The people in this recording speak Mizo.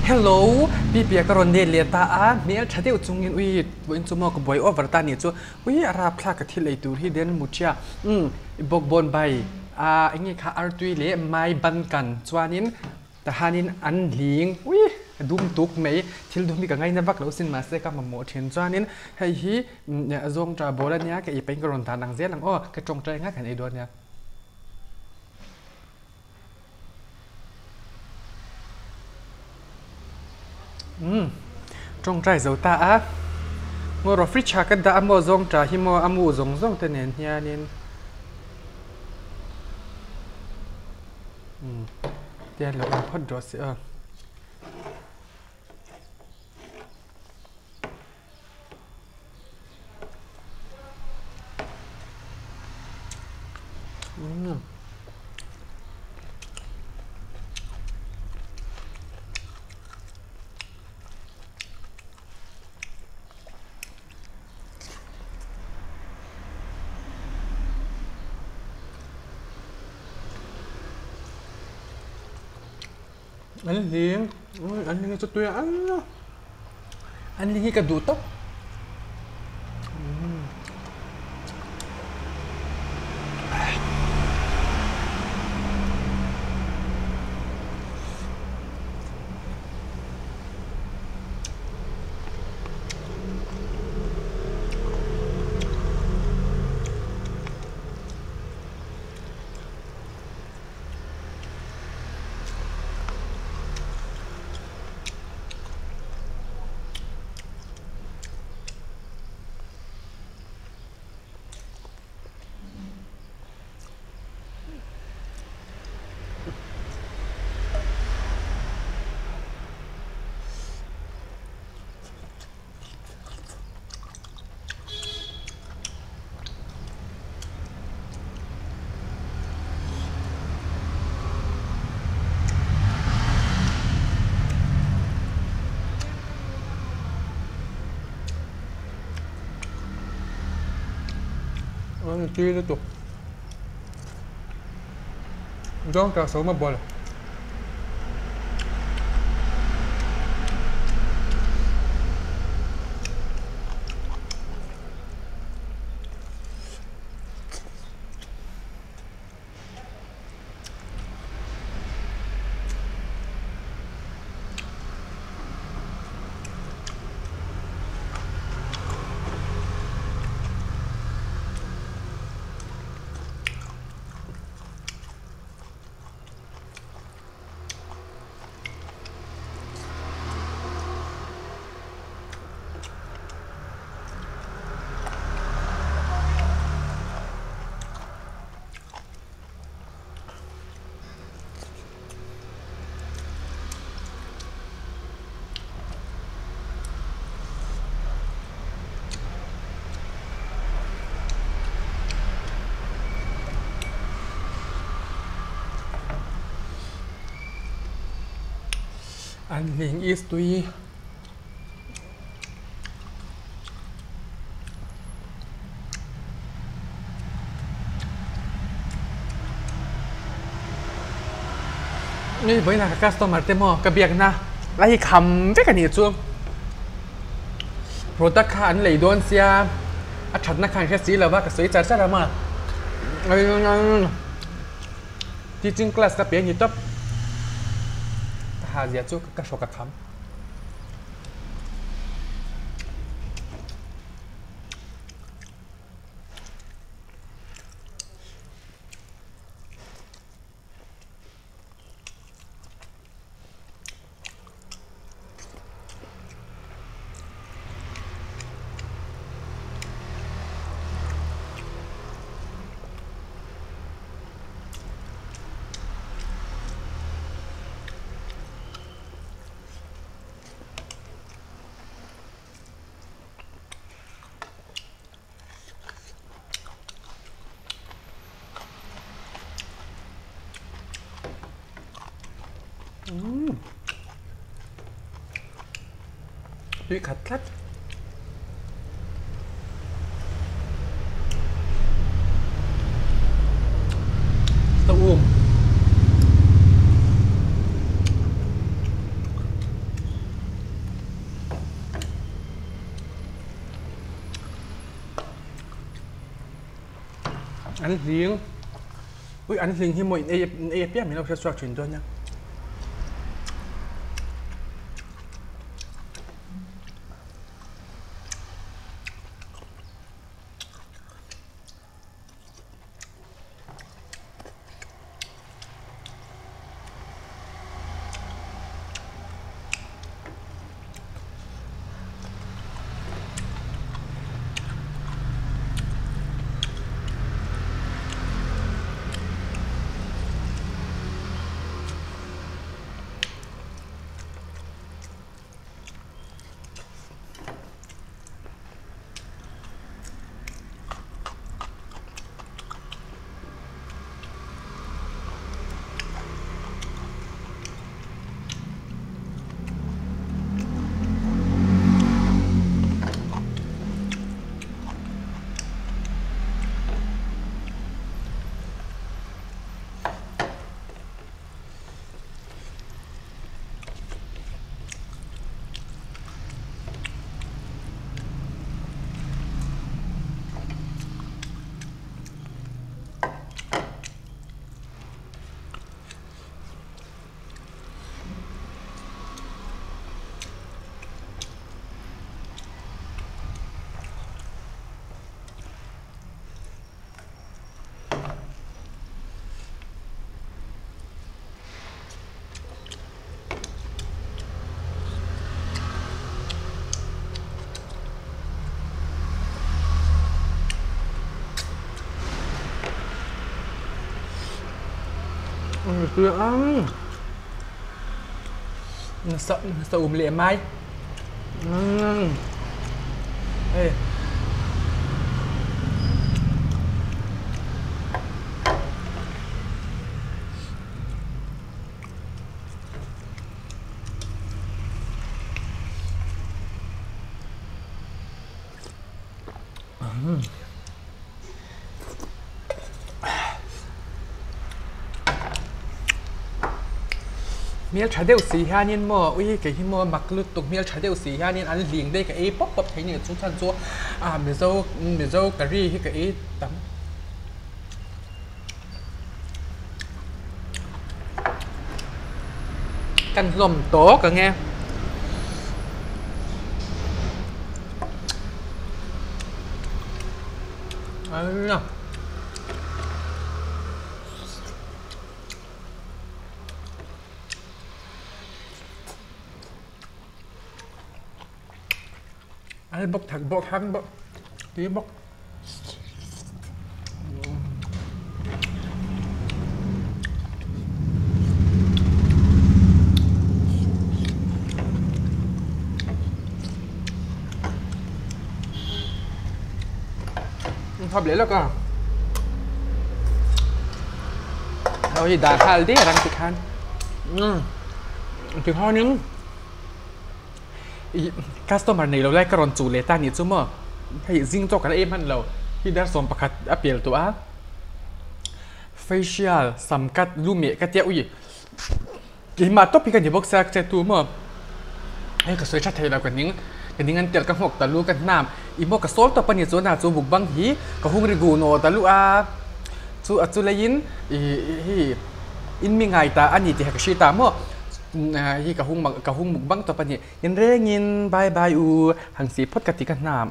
Hello Pipia ka rawn let leh ta a, hmel tha deuh chungin ui vawiin chu maw ka buai over ta nih chu ui a rapthlak ka thil ei tur hi den muthia umm bawkbawn bai a enge kha artui leh mai ban kan chuanin tahanin an hling ui a dum tuk mai thil dum hi ka ngaina vak lo sin mahse ka mamawh thin chuanin hei hi zawng ta bawl ania ka ei pahin ka rawn dan ang zel ang aw ka tawngtai ngak han ei dawn nia. Umm tawngtai zo ta a ngaw rawh fridge ah ka dah a maw zawng ta hi maw a mu zawng zawng te nen hianin umm tian lo awm phawt rawh se aw. An hling an hling hi chu tui a an hling hi ka duh tawp. An tui lutuk. Zawng ta sawma bawlh. An hling is tui. Ni vawiinah ka customer te maw ka biakna a hi kham vek a nih chu product kha an lei dawn sia a thatna kha an hre si lo va ka sawi char char a maw teaching class ka pe a ni tawp ka ha zia chu ka hrawk a kham. Tui khat tlat. Ka um. An hling ui an hling hi maw in ei in ei apiang min lo hriat chhuak thin dawn nia. Sa um leh mai. Hei. Hmel tha deuh si hianin maw ui kei hi maw mak lutuk hmel tha deuh si hianin an hling daih ka ei pawp pawp thei nih chu chhan chu ah mizo mizo curry hi ka ei tam. Kan hlawm tawk ang e. Al bawk thak bawk hang bawk tui bawk. Thap leh lawk a. Hei hi dah nghal der ang tikhan. Tikhanin Ih customer nei lo lai ka rawn chuh leh ta nih chu maw hei zing tawk kan ei hman lo hi dar 11 a pel tawh a facial sam cut lu meh ka tia ui keimah tawp hi ka ni bawk sia che tu maw hei ka sawi tha thei lo ka ning ka ning an telh ka nghawk ta lu ka hnam ih maw ka sawl tawp a ni chuan a chu mukbang hi ka hung ri gu naw ta lu a chu a chu leiin ih hei in mi ngai ta a ni tih ka hri ta maw. Hi ka hung ka hung mukbang tawp a ni. Inrengin bye bye u, han si phawt ka ti ka hnam.